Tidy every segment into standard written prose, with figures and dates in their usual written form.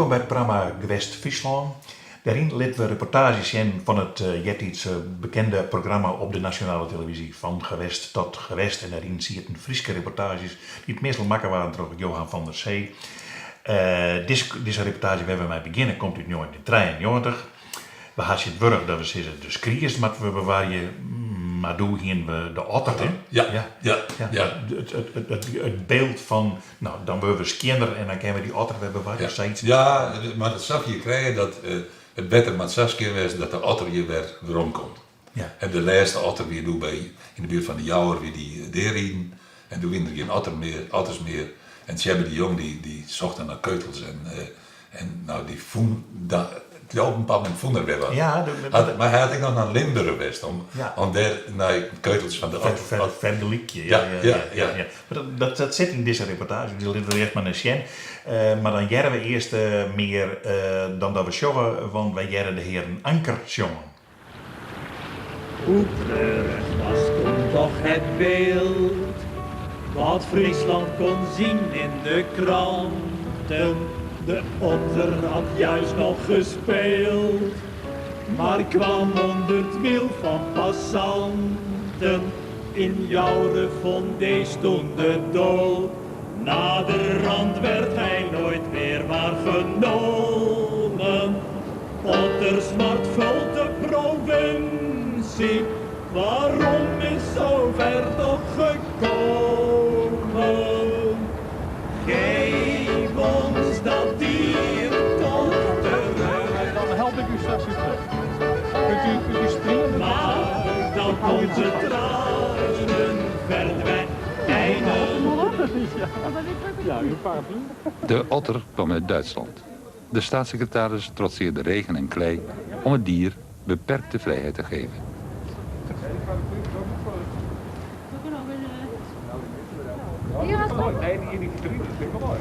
Wolkom by it programma Gewest Fryslân. Dêryn litte we reportaazjes sjen fan it eartiids bekende programma op de nasjonale televyzje Van Gewest tot Gewest. En dêryn sieten Fryske reportaazjes dy't meastal makke waarden troch Johan van der Zee. Dizze reportaazje wêr't we mei begjinne komt út njoggentjin trijeennjoggentich. We ha tsjintwurdich dat we sizze de skries moatte we bewarje, mar doe hiene we de otter. Hè? Ja, ja, ja. It byld fan, no, dan wurde we skjinner en dan kinne we dy otter wer bewarje, sayts. Ja, mar it safier krije dat it wetter moat sa skjin wêze dat de otter hjir wer weromkomt. En de lêste otter wie doe by, yn de buert fan de Jouwer, wie dy deariden. En doe wiene der gjin otter mear, otters mear. En Tsjebbe de Jong dy, dy socht dan nei keutels en, en nou, dy fûn da, op in bepaald momint fûn er wer wat. Mar hy hat ek noch nei Limburg west om, om dêr nei keutels fan de otter. Fergelykje, ja. Ja. Mar dat sit yn dizze reportaazje, dy litte we earst mar nei sjen. Mar dan hearre we earst mear dan dat we sjogge, want wy hearre de hearen Anker sjongen. Hoe treurig was toen toch het beeld, wat Friesland kon zien in de kranten. De otter had juist nog gespeeld, maar kwam onder het wiel van passanten. In Joure vond deze toen de dood. Naderhand werd hij nooit meer waargenomen. Ottersmart vult de provincie, waarom is zover toch gekomen? Geef ons dat dier toch terug. Dan help ik u straks weer terug. Kunt u springen? Maak dat onze tranen verdwijnen. Ja, uw paraplu. De otter kwam uit Duitsland. De staatssecretaris trotseerde regen en klei om het dier beperkte vrijheid te geven. Nee, die vitrine, dat vind ik wel mooi.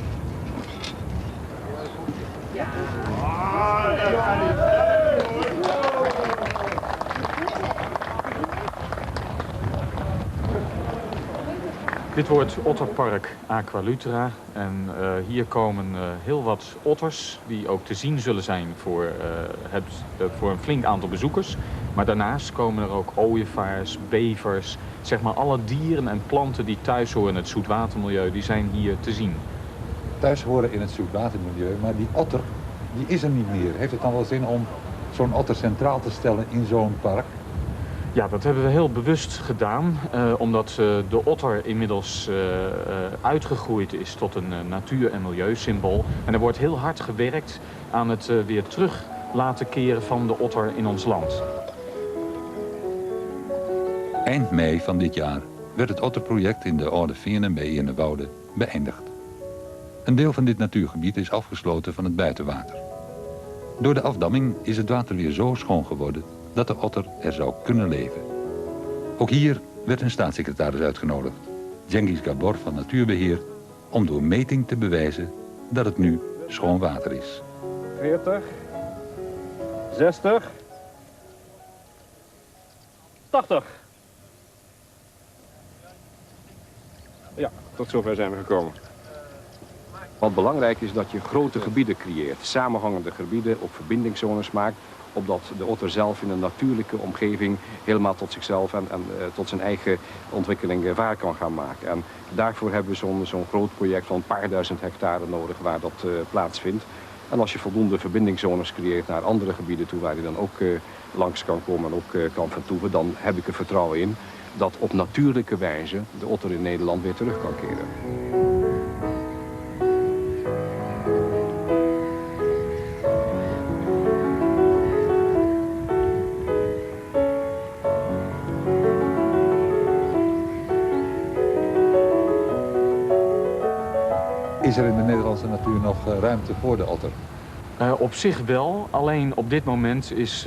Dit wordt Otterpark Aqualutra. En hier komen heel wat otters die ook te zien zullen zijn voor een flink aantal bezoekers. Maar daarnaast komen er ook ooievaars, bevers, zeg maar alle dieren en planten die thuis horen in het zoetwatermilieu, die zijn hier te zien. Thuis horen in het zoetwatermilieu, maar die otter die is er niet meer. Heeft het dan wel zin om zo'n otter centraal te stellen in zo'n park? Ja, dat hebben we heel bewust gedaan, omdat de otter inmiddels uitgegroeid is tot een natuur- en milieusymbool. En er wordt heel hard gewerkt aan het weer terug laten keren van de otter in ons land. Eind mei van dit jaar werd het otterproject in de Oude Feanen bij Eernewoude beëindigd. Een deel van dit natuurgebied is afgesloten van het buitenwater. Door de afdamming is het water weer zo schoon geworden dat de otter er zou kunnen leven. Ook hier werd een staatssecretaris uitgenodigd, Cengiz Gabor van Natuurbeheer, om door meting te bewijzen dat het nu schoon water is. 40, 60, 80. Ja, tot zover zijn we gekomen. Wat belangrijk is dat je grote gebieden creëert, samenhangende gebieden, ook verbindingszones maakt, opdat de otter zelf in een natuurlijke omgeving helemaal tot zichzelf en tot zijn eigen ontwikkeling waar kan gaan maken. En daarvoor hebben we zo'n groot project van een paar duizend hectare nodig waar dat plaatsvindt. En als je voldoende verbindingszones creëert naar andere gebieden toe waar hij dan ook langs kan komen en ook kan vertoeven, dan heb ik er vertrouwen in dat op natuurlijke wijze de otter in Nederland weer terug kan keren. Is er in de Nederlandse natuur nog ruimte voor de otter? Op zich wel, alleen op dit moment is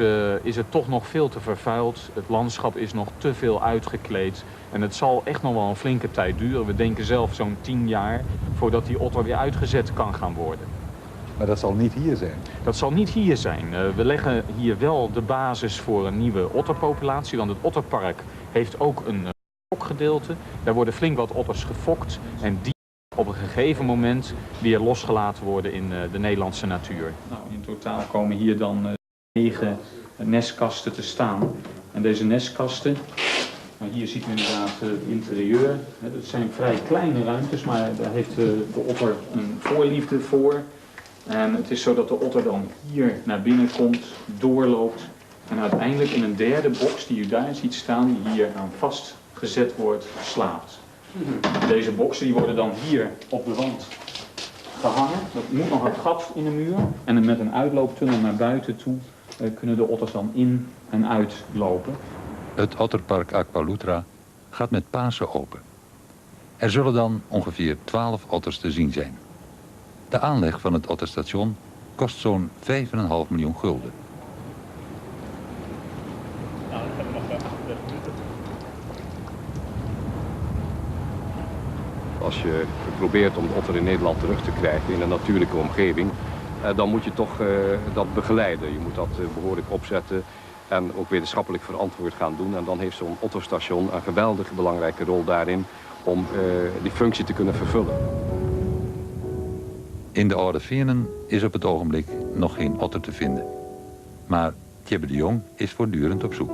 het toch nog veel te vervuild. Het landschap is nog te veel uitgekleed en het zal echt nog wel een flinke tijd duren. We denken zelf zo'n 10 jaar voordat die otter weer uitgezet kan gaan worden. Maar dat zal niet hier zijn? Dat zal niet hier zijn. We leggen hier wel de basis voor een nieuwe otterpopulatie, want het otterpark heeft ook een fokgedeelte. Daar worden flink wat otters gefokt en die Op een gegeven moment weer losgelaten worden in de Nederlandse natuur. Nou, in totaal komen hier dan 9 nestkasten te staan. En deze nestkasten, nou, hier ziet u inderdaad het interieur. Dat zijn vrij kleine ruimtes, maar daar heeft de otter een voorliefde voor. En het is zo dat de otter dan hier naar binnen komt, doorloopt en uiteindelijk in een derde box die u daar ziet staan, die hier aan vastgezet wordt, slaapt. Deze boxen die worden dan hier op de wand gehangen. Dat moet nog een gat in de muur. En met een uitlooptunnel naar buiten toe kunnen de otters dan in en uitlopen. Het otterpark Aqualutra gaat met Pasen open. Er zullen dan ongeveer 12 otters te zien zijn. De aanleg van het otterstation kost zo'n 5,5 miljoen gulden. Nou, dan hebben we nog 38 minuten. Als je probeert om de otter in Nederland terug te krijgen in een natuurlijke omgeving, dan moet je toch dat begeleiden. Je moet dat behoorlijk opzetten en ook wetenschappelijk verantwoord gaan doen. En dan heeft zo'n otterstation een geweldig belangrijke rol daarin om die functie te kunnen vervullen. In de Oude Feanen is op het ogenblik nog geen otter te vinden. Maar Tjibbe de Jong is voortdurend op zoek.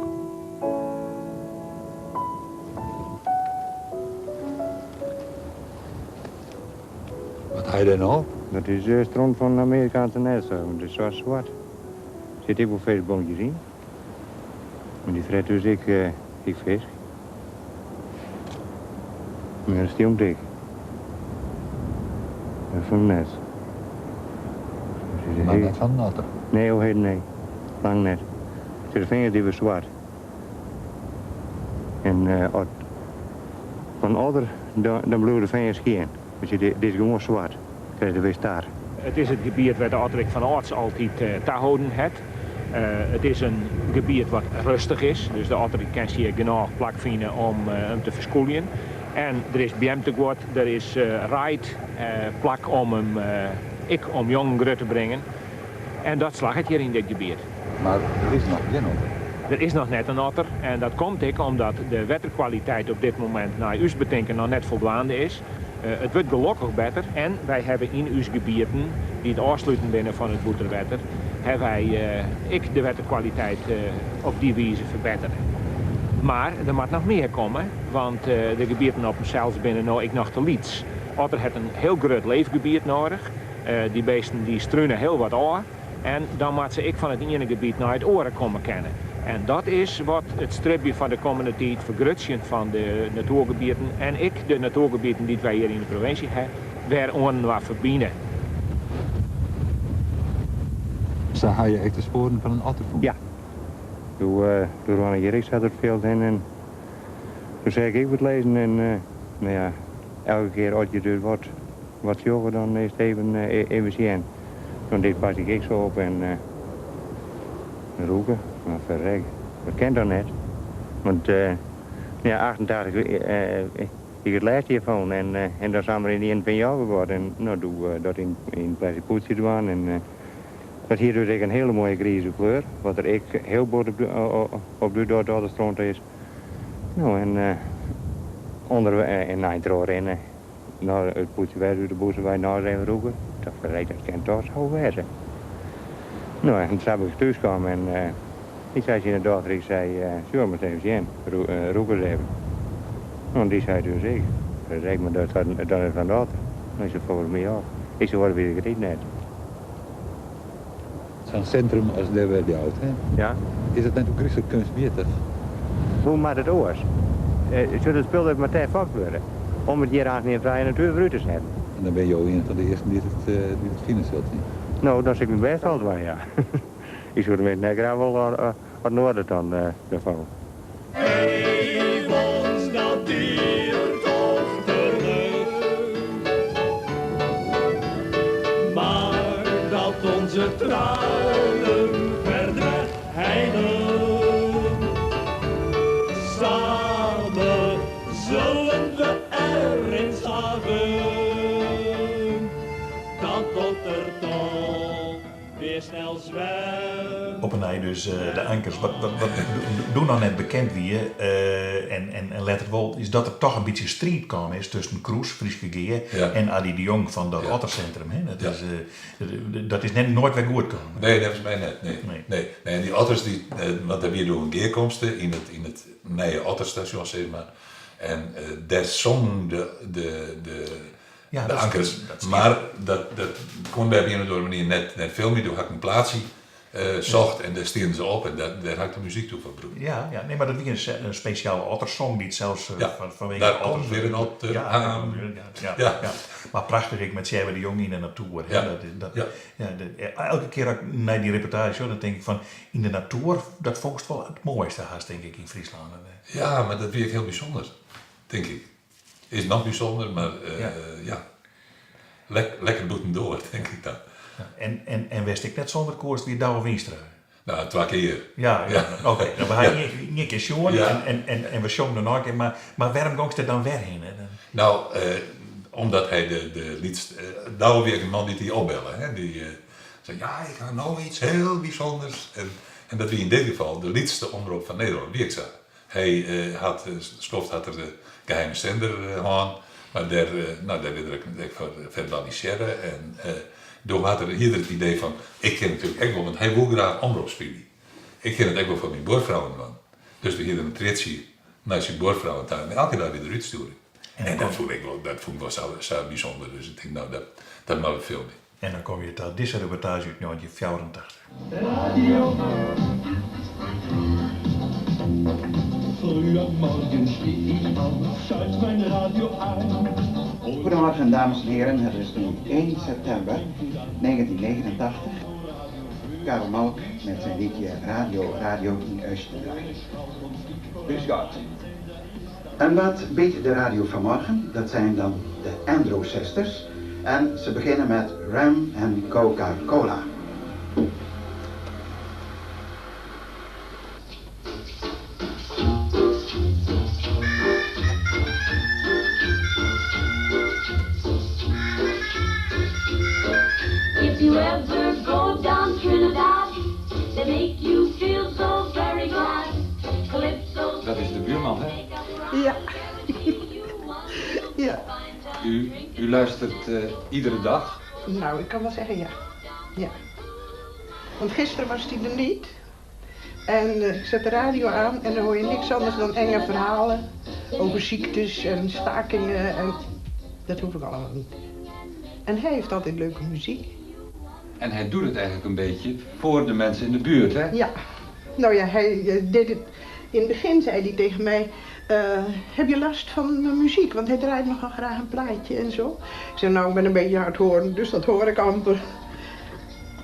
Wat ga je daar nou? Dat is de stront van de Amerikaanse nijlzuiger. Dat is zwart zwart. Zit ik op feestboontjes in. Maar die fret dus ik vis. Maar dat is die omdik. Dat is van net. Maar net van een otter? Nee, oh, nee. Lang net. De vingers die was zwart. En van otter, dan blijven de vingers geen. Dus dit is gewoon zwart. Krijg je de daar. Het is het gebied waar de otter van ouds altijd te houden heeft. Het is een gebied wat rustig is, dus de otter kan hier genoeg plak vinden om te verschoeien. En er is beemtegoed, er is rijd, plak om hem ik om jong grut te brengen. En dat slag het hier in dit gebied. Maar er is nog geen otter? Er is nog net een otter en dat komt ik omdat de waterkwaliteit op dit moment naar uw bedenken nog net voldoende is. Het wordt gelukkig beter en wij hebben in uw gebieden, die het afsluiten binnen van het boeterwetter, hebben wij ik de waterkwaliteit op die wijze verbeteren. Maar er moet nog meer komen, want de gebieden op zichzelf binnen nou ik nog te liets. Otter heeft een heel groot leefgebied nodig. Die beesten die struinen heel wat aan en dan moet ze ik van het ene gebied naar het oren komen kennen. En dat is wat het stripje van de komende tijd vergrutsen van de natuurgebieden en ik de natuurgebieden die wij hier in de provincie hebben, weer aan verbinden. Zo haal je echt de sporen van een ottervoet? Ja. Toen toen ik hier zat het veld in en toen zei ik, ik moet lezen en nou ja, elke keer als je dus wat jonger, dan is het even zien. Dan dit pas ik zo op en roeken, maar verrek, dat kent dat net. Want ja, 88, ik het lijstje hiervan en dan zijn we in die een jaar geworden. En nou doe dat in plastic poetsje doen en dat hier dus ik een hele mooie grijze kleur, wat er ik heel bot op de door de stront is. Nou en onder en eind rennen, naar het poetsje wij de boezem wij naar even roeken. Dat verrek, dat kan toch zo wezen. Nou, en toen heb ik thuis kwam en ik zei tegen de dochter, ik zei, zullen we maar eens even zien, roek eens even. Nou, en die zei dus ik, dat zei ik, maar dat is van de otter. En ik zei, volgens mij ook. Ik zei, wat weet ik het niet net. Zo'n centrum als de Wereld, hè? Ja. Is het net ook christelijk kunstmatig? Hoe maakt het oors? Zullen het spul dat maar tijd vast worden? Om het hier aan in vrije natuur voor u te zetten. En dan ben je ook een van de eersten die het vinden zult zien. Nou, dat is ik mijn best altijd wel, ja. Ik zou er met graag wel wat noorden dan daarvan. Geef ons dat dier toch terug. Maar dat onze tranen verdwijnen. Samen zullen we erin slagen. Dat otter toch weer snel zwemt. Op een Op 'e nij dus de ankers. Wat, wat, wat doe noch net bekend wie, en, en, en letter wol, is dat der toch in bytsje striid kaam is tusken Kroes, Fryske Gea, en Addy de Jongh fan dat Ottersintrum. Hè? Dat, is, dat is net noait wer goed kaam. Nee, neffens my net. Nee. Nee. Nee. En dy otters, dy, want der wie doe in gearkomste yn it nije otterstasjon, sis mar. En dêr songen de Ja, de ankers. Mar dat koene wy op ien of oare manier net filmje. Doe ha ik in plaatsje socht en dêr stienen se op en dêr ha ik de muzyk toe foar brûkt. Ja, nee, mar dat wie in spesjale ottersong dy't sels fanwege Daar komt weer een otter aan. Ja. Mar prachtich ek mei Tsjêbbe de Jong yn de natoer. Dat, ja, elke kear as ik nei dy reportaazje sjoch, dan tink ik fan yn de natoer, dat fûnst wol it moaiste hast, tink ik, yn Fryslân. Ja, mar dat wie ek hiel bysûnder, tink ik. Is noch bysûnder, mar ja. Lekker bûtendoar, tink ik dan. En, en, en wêr'tst ek net sûnder koest wie Douwe Wynstra. No, twa kear. Ja, oké. No, we ha ien kear sjoen en, en, en we sjongen der noch in kear, mar wêrom gongst der dan wer hinne? No, omdat hy de lytste... Douwe wie ek in man dy't dy opbelle, hè. Dy sei, ja, ik ha no iets hiel bysûnders. En dat wie yn dit gefal de lytste omrop fan Nederlân, wie ek sa. Hy hat in skoft hat er de geheime sender hân, mar dêr, no, dêr wie er ek foar ferbalisearre en doe hat er, hie er it idee fan, ik kin natuerlik ek wol, want hy woe graach omrop spylje. Ik kin it ek wol foar myn buorfrouwen dwaan. Dus doe hie er in trjitsje nei syn buorfrouwen ta en elke dei wie der útstjoering. En dat fûn ik wol, dat fûn ik wol sa bysûnder, dus ik tink, no, dat moatte we filmje. En dan komme je ta dizze reportaazje út 1984. Radio. Früh am Morgen steh ich auf, schalt mein Radio ein. Goedemorgen dames en heren, het is nu 1 september 1989. Karel Malk met zijn liedje Radio Radio in Oostenrijk. Grüß Gott. En wat biedt de radio vanmorgen? Dat zijn dan de Andrew Sisters. En ze beginnen met Rum en Coca-Cola. If you ever go down Trinidad, they make you feel so very glad. Calypso. Dat is de buurman, hè? Ja. Ja. U luistert iedere dag? Nou, ik kan wel zeggen ja. Ja. Want gisteren was hij er niet. En ik zet de radio aan en dan hoor je niks anders dan enge verhalen over ziektes en stakingen. En dat hoef ik allemaal niet. En hij heeft altijd leuke muziek. En hij doet het eigenlijk een beetje voor de mensen in de buurt, hè? Ja. Nou ja, hij deed het... In het begin zei hij tegen mij... Heb je last van mijn muziek? Want hij draait nogal graag een plaatje en zo. Ik zei, nou, ik ben een beetje hardhorend, dus dat hoor ik amper.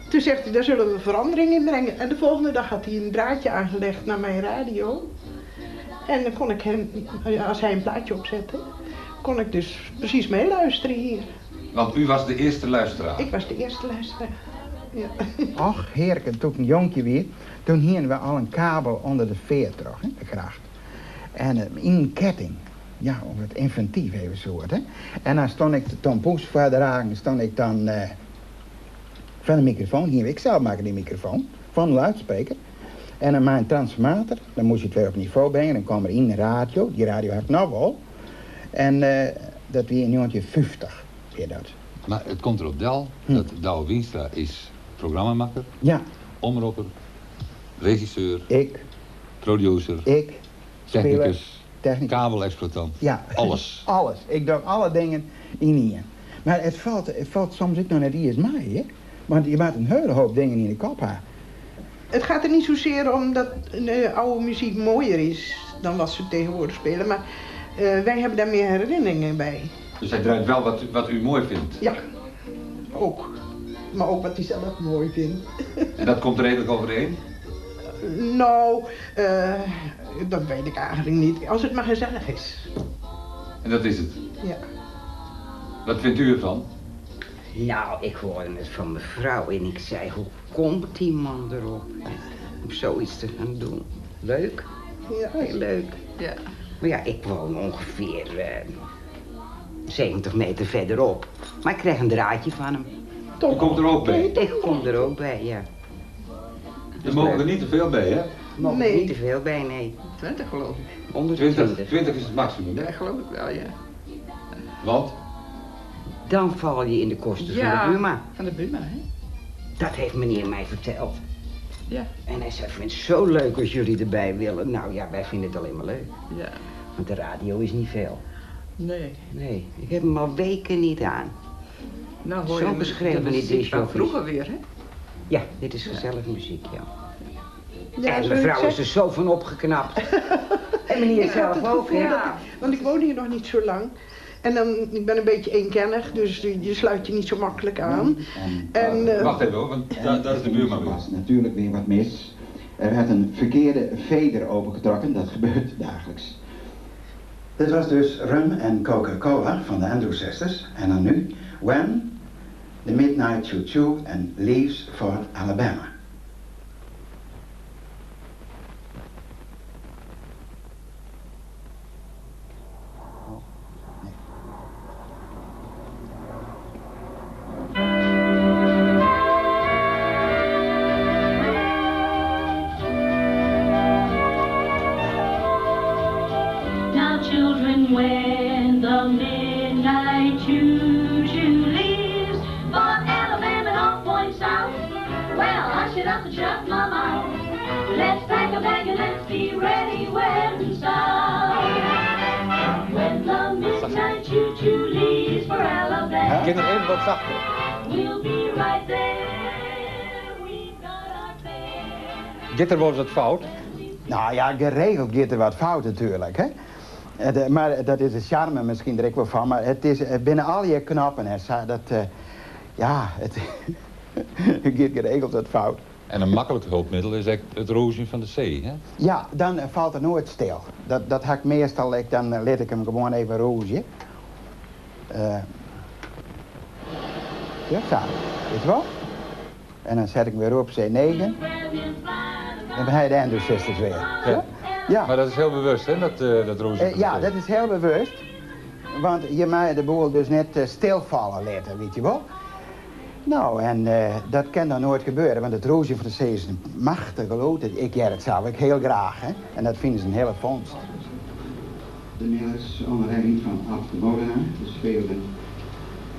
Toen zegt hij, daar zullen we verandering in brengen. En de volgende dag had hij een draadje aangelegd naar mijn radio. En dan kon ik hem, als hij een plaatje opzette, kon ik dus precies meeluisteren hier. Want u was de eerste luisteraar? Ik was de eerste luisteraar, ja. Och, heerlijk, toen ik een jonkje wie, toen hingen we al een kabel onder de veer terug, hè, de gracht. En in een ketting. Ja, om het inventief even soort, hè. En dan stond ik de tompoes voor de raken, stond ik dan van de microfoon. Hier, ik zelf maakte die microfoon, van de luidspreker. En dan mijn transformator, dan moest je het weer op niveau brengen. Dan kwam er in de radio, die radio had ik nog wel. En dat weer in 1950, weer dat. Maar het komt erop del dat Douwe Wynstra is programmamaker. Ja. Omroeper, regisseur. Ik. Producer. Ik. Technicus, Speler, technicus. Kabelexploitant. Ja. Alles. Alles. Ik doe alle dingen in één. Maar het valt soms ook nog net eens mee, hè? Want je maakt een hele hoop dingen in de kop hebben. Het gaat er niet zozeer om dat de oude muziek mooier is dan wat ze tegenwoordig spelen, maar wij hebben daar meer herinneringen bij. Dus hij draait wel wat u mooi vindt? Ja, ook. Maar ook wat hij zelf mooi vindt. En dat komt redelijk overeen? Nou, dat weet ik eigenlijk niet. Als het maar gezellig is. En dat is het? Ja. Wat vindt u ervan? Nou, ik hoorde het van mijn vrouw en ik zei, hoe komt die man erop? Hè, om zoiets te gaan doen. Leuk. Ja. Heel leuk. Ja. Maar ja, ik woon ongeveer 70 meter verderop. Maar ik kreeg een draadje van hem. U komt er ook bij? Ik kom er ook bij, ja. Er mogen er niet te veel bij, hè? Mogen er niet te veel bij, nee. 20 geloof ik. Onder de 20, 20 is het maximum, hè? Ja, geloof ik wel, ja. Want? Dan val je in de kosten Ja, van de Buma. Van de Buma, hè? Dat heeft meneer mij verteld. Ja. En hij zei, ik vind het zo leuk als jullie erbij willen. Nou ja, wij vinden het alleen maar leuk. Ja. Want de radio is niet veel. Nee. Nee, ik heb hem al weken niet aan. Nou hoor Zo je beschreven de die muziek van discjockeys. vroeger weer, hè? Ja, dit is gezellige muziek, ja. Ja, en zullen mevrouw we is er zo van opgeknapt. En meneer Ik had zelf het ook, gevoel hè? dat ik- want ik woon hier nog niet zo lang. En dan, ik ben een beetje eenkennig, dus je sluit je niet zo makkelijk aan. En, Wacht even hoor, want daar is de buurman weer. was natuurlijk weer wat mis. Er werd een verkeerde veder opengetrokken, dat gebeurt dagelijks. Dit was dus Rum en Coca-Cola van de Andrews Sisters. En dan nu When, The Midnight Choo Choo en Leaves for Alabama. Now, children, when the midnight choo-choo leaves for Alabama and all points south, well, I should have to shut my mouth. Let's pack a bag and let's be ready when south. When the midnight choo-choo leaves for Alabama, Kind nog even wat zachter. we'll be right there. We've got our fare. Dit er was het fout. Nou ja, geregeld gaat er wat fout natuurlijk, hè. Maar dat is de charme misschien er ook wel van. Maar het is binnen al je knappen, hè, dat, ja, het gaat geregeld wat fout. En een makkelijk hulpmiddel is echt het rozen van de zee, hè? Ja, dan valt het nooit stil. Dat hak ik meestal, dan laat ik hem gewoon even rozen. Ja, zo. Weet je wel? En dan zet ik hem weer op C9. Dan ben hij de Andrews Sisters weer. Ja. Ja. Maar dat is heel bewust, hè, dat rozen van de Ja, zee. dat is heel bewust. Want je mag de boel dus net stilvallen laten, weet je wel. Nou, en dat kan dan nooit gebeuren, want het roosje van de zee is een machtige lood. Ik jij het zelf ook heel graag, hè. En dat vinden ze een hele vondst. De Millers onder leiding van Ad de Molenaar speelden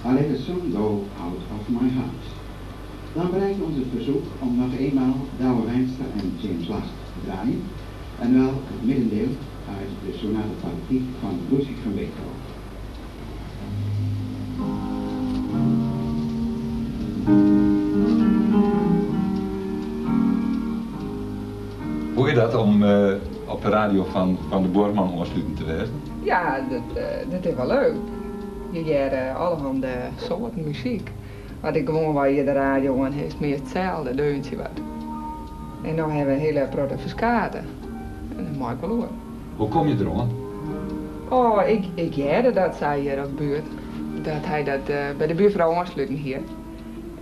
I Let the Sun Go Out of My Heart. Dan bereikt ons het verzoek om nog eenmaal Douwe Wijnstra en James Last te draaien. En wel het middendeel uit de Sonate Pathétique van Ludwig van Beethoven. Hoe is dat om op de radio van de Boorman aansluitend te wezen? Ja, dat is wel leuk. Je hoort allerhande soorten muziek. Wat ik gewoon waar je de radio aan heeft, meer hetzelfde deuntje wat. En dan hebben we een hele grote verskaten. En dat maak ik wel hoor. Hoe kom je eraan? Oh, ik hoorde dat zij hier op de buurt. Dat hij dat bij de buurvrouw aansluiten hier.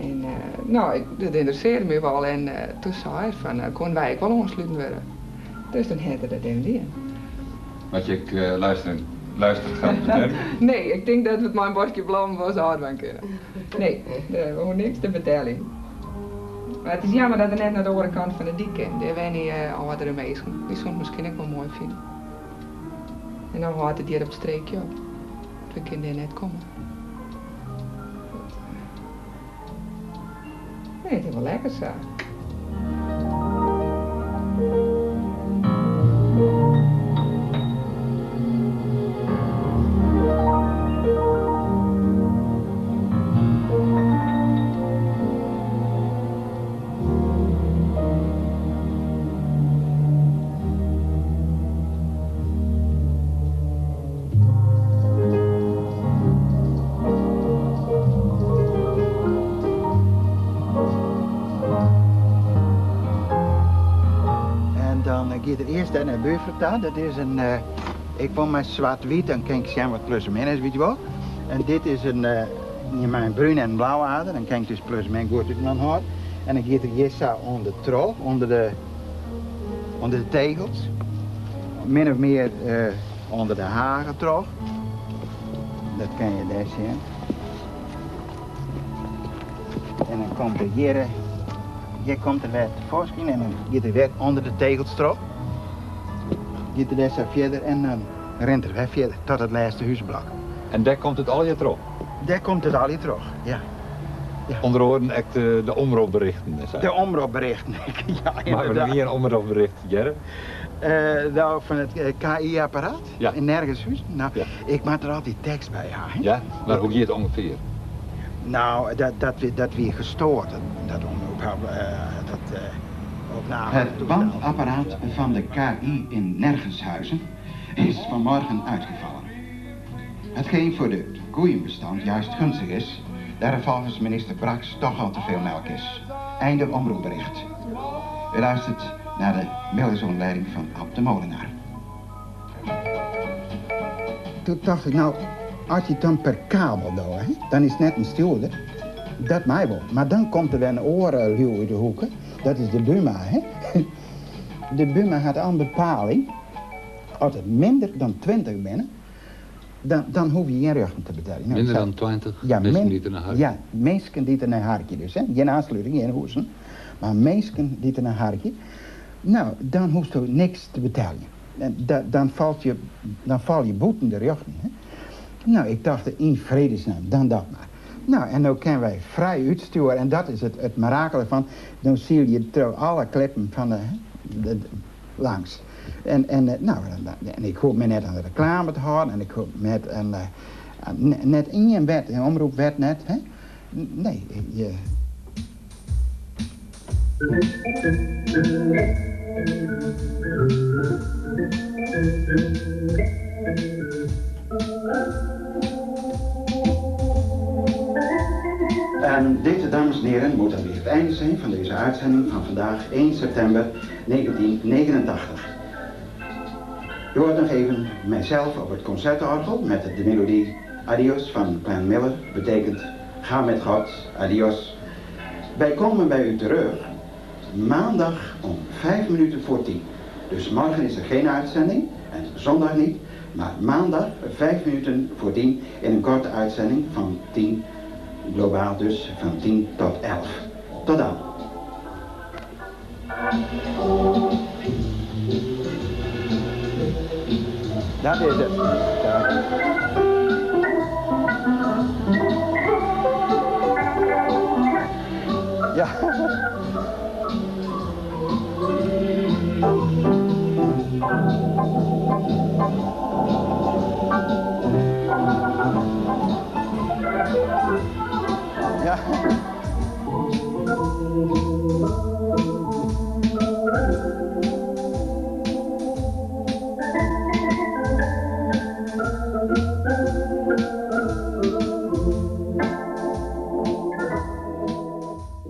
En nou, dat interesseerde me wel. En toen zei hij van, kon wij ook wel aansluiten worden. Dus dan had hij dat even in. Wat je luister gaat vertellen? Nee, ik denk dat we het mijn bosje blom was aan kunnen. Nee, er hoeft niks te vertellen. Maar het is jammer dat we net naar de andere kant van de dik in. Daar zijn die oudere mensen. Die zullen het misschien ook wel mooi vinden. En dan houdt het hier op het streekje op. We kunnen daar net komen. Nee, het is wel lekker zo. Gaat er eerst naar de buurvrouw. Dat is een, ik woon met zwart-wit, dan kan ik zien wat plus en min is, weet je wel. En dit is een, mijn bruin en blauwe ader, dan kan ik dus plus en min goed uit mijn hoor. En dan gaat er eerst zo onder de trol, onder de tegels. Min of meer onder de hagen trol. Dat kan je daar zien. En dan komt er hier Hjir komt er wer tefoarskyn en dan giet er wer ûnder de tegels troch. Giet er dêr sa fierder en dan rint er wer fierder tot it lêste húsblok. En dêr komt it allegear troch? Dêr komt it allegear troch, ja. ja. Under oaren ek de, de omropberichten en sa? De omropberichten, ja inderdaad. Meie we ien omropbericht hearre? Uh, nou, fan it eh, KI-apparaat? Ja. In Nergenshuzen? Nou, ja. ik moat der altyd tekst by ha. Hè? Ja, mar hoe giet it ûngefear? Nou, dat, dat, dat wie gestoord, dat, dat omrop, uh, dat uh, opname. Het bandapparaat van de KI in Nergenshuizen is vanmorgen uitgevallen. Hetgeen voor de koeienbestand juist gunstig is, daar er volgens minister Braks toch al te veel melk is. Einde omroepbericht. U luistert naar de middelsonleiding van Ab de Molenaar. Toen dacht ik, nou, als je het dan per kabel doet, hè, dan is het net een stuurder. Dat mij wel. Maar dan komt er weer een orenluw uit de hoeken. Dat is de Buma, hè. De Buma had al een bepaling. Als het minder dan 20 binnen, dan, dan hoef je geen rechten te betalen. Nou, minder dan 20 ja, mensen die er naar harkje? Ja, mensen die er naar harkje dus. Hè. Geen aansluiting, geen hoezen. Maar mensen die er naar harkje. Nou, dan hoeft je niks te betalen. En da, dan, valt je, dan val je boeten de rechten. Hè. Nou, ik dacht in vredesnaam, dan dat maar. Nou, en nu kunnen wij vrij uitsturen. En dat is het, het mirakel van. Dan zie je trouw alle klippen van de, de, de langs. En, en, eh, nou, en ik hoop me net aan de reclame te houden. En ik hoop met een, eh, net in een wet, een omroepwet net. Hè? Nee, je... En dit, dames en heren, moet dan weer het einde zijn van deze uitzending van vandaag 1 september 1989. U hoort nog even mijzelf op het concertorgel met de melodie Adios van Glenn Miller. Betekent ga met God, adios. Wij komen bij u terug maandag om 9.55. Dus morgen is er geen uitzending en zondag niet. Maar maandag 9.55 in een korte uitzending van 10, globaal dus van 10 tot 11. Tot dan. Dat is het. Ja. Ja. Ja.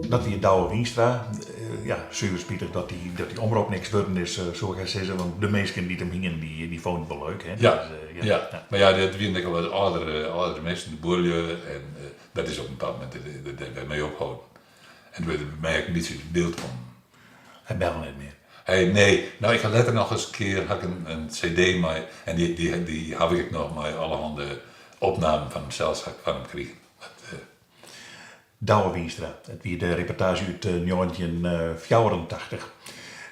Dat wie Douwe Wynstra. Eh, ja, suver spitich dat dy, dat dy omrop niks wurden is, eh, soe ik hast sizze. Want de minsken dy't him hienen, dy, dy fûnen it wol leuk. Hè? Ja, Dus, eh, ja. ja. Mar ja, dat wienen ek al wat âldere, âldere minsken, de buorlju. En dat is op in bepaald momint dêr wer mei opholden. En doe is er by my ek in bytsje út it byld kommen. Hy belle net mear? Hy, nee. No, ik ha letter noch ris in kear ha ik in, in CD mei, en dy, dy, dy haw ik ek noch mei allerhande opnamen fan himsels ha ik fan him krigen. Dat, Douwe Wynstra. It wie de reportaazje út 1984.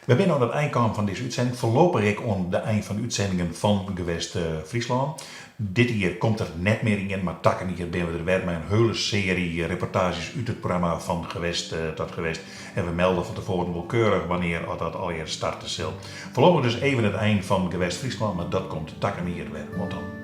We binne oan it ein kaam fan dizze útsending. Foarlopich ek oan de ein fan de útsendingen fan Gewest Fryslân. Dit jier komt der net mear ien, mar takom jier binne we der wer mei in hiele searje reportaazjes út it programma Van Gewest tot Gewest. En we melde fan tefoaren wol keurich wannear oft dat allegear starte sil. Foarlopich dus even it ein fan Gewest Fryslân, mar dat komt takom jier wer. Oant dan.